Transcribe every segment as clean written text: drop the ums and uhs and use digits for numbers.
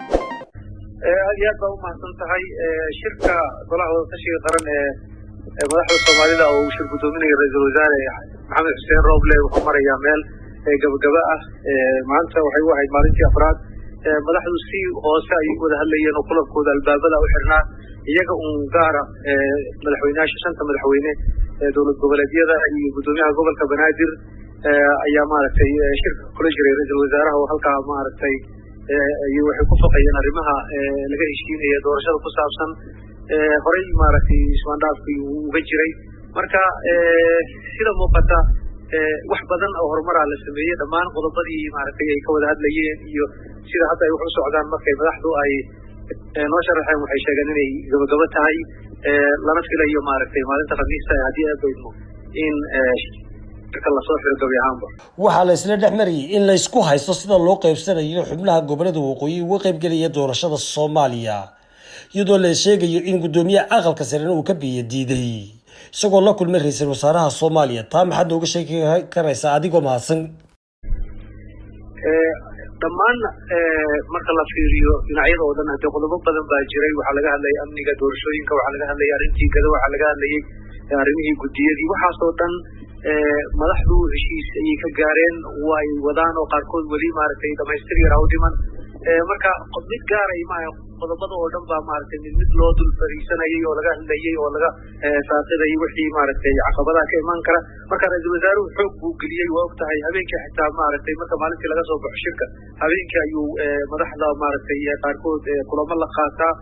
Aad iyo aad baa umahadsan tahay. Shirka golaha wadatashiga qaran ee madaxda Soomaalida oo uu shir guddoominayo Ra-iisul Wasaare Maxamed Xuseen Roble wuxuu marayaa meel gabagaba ah. Maanta waxay u ahayd maalintii afraad. Madaxdu si hoose ayay wada hadlayeen oo kulankooda albaabada u xirnaa, iyaga un gaara, madaxweyneyaasha shanta madaxweyne ee dowlad goboleedyada iyo guddoomiyaha gobolka Banaadir ayaa maaragtay shirka kula jiray ra-iisul wasaaraha, oo halkaa maaragtay waxay ku faqayeen arrimaha laga heshiinaya doorashada ku saabsan horey maaragtay ismaandhaafkii uu uga jiray. Marka sida muuqata wax badan oo horumaraa la sameeyey dhammaan qodobadii maaragtay ay ka wada hadlayeen, iyo sida hadda ay wax u socdaan markay madaxdu ay noo sharaxeen, waxay sheegeen inay gabagabo tahay, lana filayo maaragtay maalinta Khamiista haddii aad baydmo in shirka lasoo xiro gabi ahaanba. Waxaa la isla dhex marayay in laysku haysto sida loo qaybsanayo xubnaha gobolada waqooyi uga qaybgelaya doorashada Soomaaliya, iyadoo la sheegayo in guddoomiyaha aqalka sarena uu ka biyo diiday isagoo la kulmay ra-iisul wasaaraha Soomaaliya. Taa maxaad nooga sheegi karaysaa, adigoo mahadsan? Dhammaan marka la fiiriyo dhinacyada oo dhan, hadee qodobo badan baa jiray. Waxaa laga hadlayay amniga doorashooyinka, waxaa laga hadlayay arrintii gado, waxaa laga hadlayay arrimihii guddiyadii. Waxaasoo dhan madaxdu heshiis ayay ka gaareen, way wadaan oo qaarkood weli maaragtay dhamaystir yar u dhiman. Marka mid gaaray maaha, qodobada oo dhan baa maaragtay mid mid loo dul fariisanayay oo laga hadlayay oo laga saaqidayay wixii maaragtay caqabadaha ka imaan kara. Marka ra-iisul wasaaruhu xoog buu geliyey, waa og tahay, habeenkii xitaa maaragtay marka maalintii laga soo baxo shirka habeenkii ayuu madaxda maaragtay qaarkood kulamo la qaataa.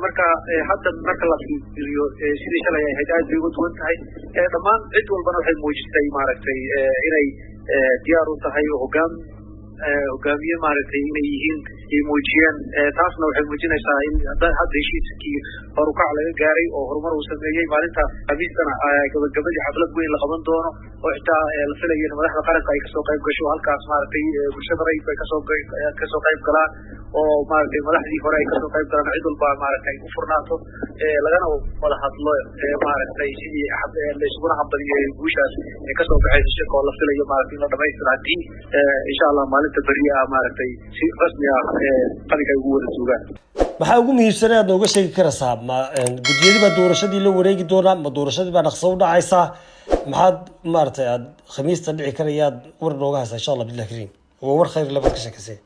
Marka hadda marka la fiiriyo sidii shalay ay ahayd aad bay uga duwan tahay. Dhammaan cid walbana waxay muujisay maaragtay inay diyaar u tahay oo hogaan hogaamiye maaragtay inay yihiin ay muujiyeen. Taasna waxay muujinaysaa in hadda heshiiskii horukac laga gaaray oo horumar uu sameeyey. Maalinta Khamiistana gabagabadii xaflad weyn la qaban doono oo xitaa la filayo in madaxda qaranka ay kasoo qayb gasho halkaas, maaragtay bulshada rayidku ay kasoo qayb galaan oo maaragtay madaxdii hore ay kasoo qayb galaan, cid walba maaragtay u furnaato, lagana wada hadlo maaragtay sidii laysuguna hambaliyo guushaas kasoo baxaysa shirka, oo la filayo maaragtay in la dhamaystiro haddii insha Allah maalinta beri ah maaragtay si rasmi ah qalinka ay ugu wada duugaan. Maxaa ugu muhiimsan aad nooga sheegi karaysaa? Ma guddiyadii baa doorashadii la wareegi doonaa? Ma doorashadii baa dhaqso u dhacaysaa? Maxaad maaragtay aad Khamiista dhici karayaad war nooga haysaa, insha Allah billahi kariim, waa war khayr labaad ka sheekaysay?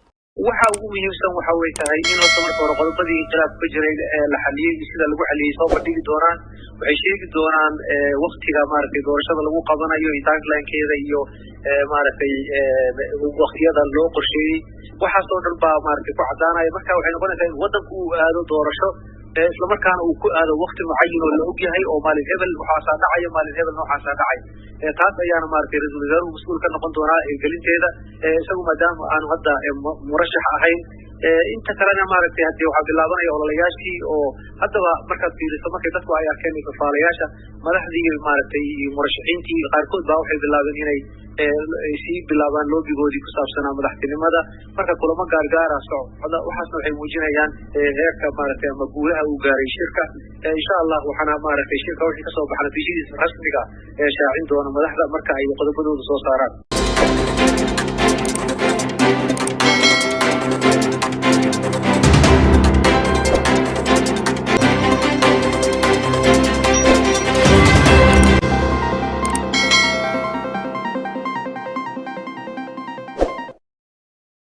Waxa ugu muhiimsan waxa way tahay in horta marka hore qodobadii khilaaf ka jiray la xaliyey, sida lagu xaliyey soo bandhigi doonaan. Waxay sheegi doonaan waktiga maaragtay doorashada lagu qabanayo iyo timeline-keeda iyo maaragtay waktiyada loo qorsheeyey. Waxaas oo dhan baa maaragtay ku caddaanaya. Marka waxay noqonaysaa in waddanku uu aado doorasho, islamarkaana uu ku aado wakti mucayin oo la og yahay, oo maalin hebel waxaasaa dhacaya, maalin hebel noocaasaa dhacay. Taas ayaana maaragtay ra-iisul wasaaruhu mas-uul ka noqon doonaa hirgelinteeda, isagu maadaama aanu hadda murashax ahayn. Inta kalena maaragtay hadee waxaa bilaabanaya ololayaashii, oo haddaba markaad fiiriso markay dadku ay arkeen fafaalayaasha madaxdii maaragtay iyo murashaxiintii qaarkood baa waxay bilaabeen inay sii bilaabaan loobigoodii ku saabsanaa madaxtinimada. Marka kulamo gaargaara socda, waxaasna waxay muujinayaan heerka maaragtay ama guulaha uu gaaray shirka insha Allah. Waxaana maaragtay shirka wixii kasoo baxa natiijadiisa rasmiga shaacin doona madaxda marka ay qodobadooda soo saaraan.